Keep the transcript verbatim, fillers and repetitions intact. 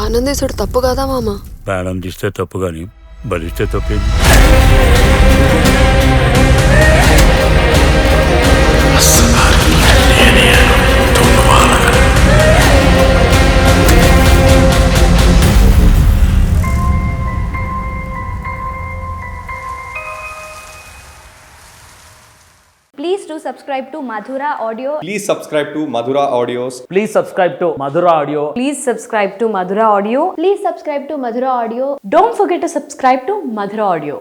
Nanti suruh tepuk kata mama. Palam diste tepuk kani, balis tepuk. Please do subscribe to Madhura Audio. Please subscribe to Madhura Audios. Please subscribe to Madhura Audio. Please subscribe to Madhura Audio. Please subscribe to Madhura Audio. Don't forget to subscribe to Madhura Audio.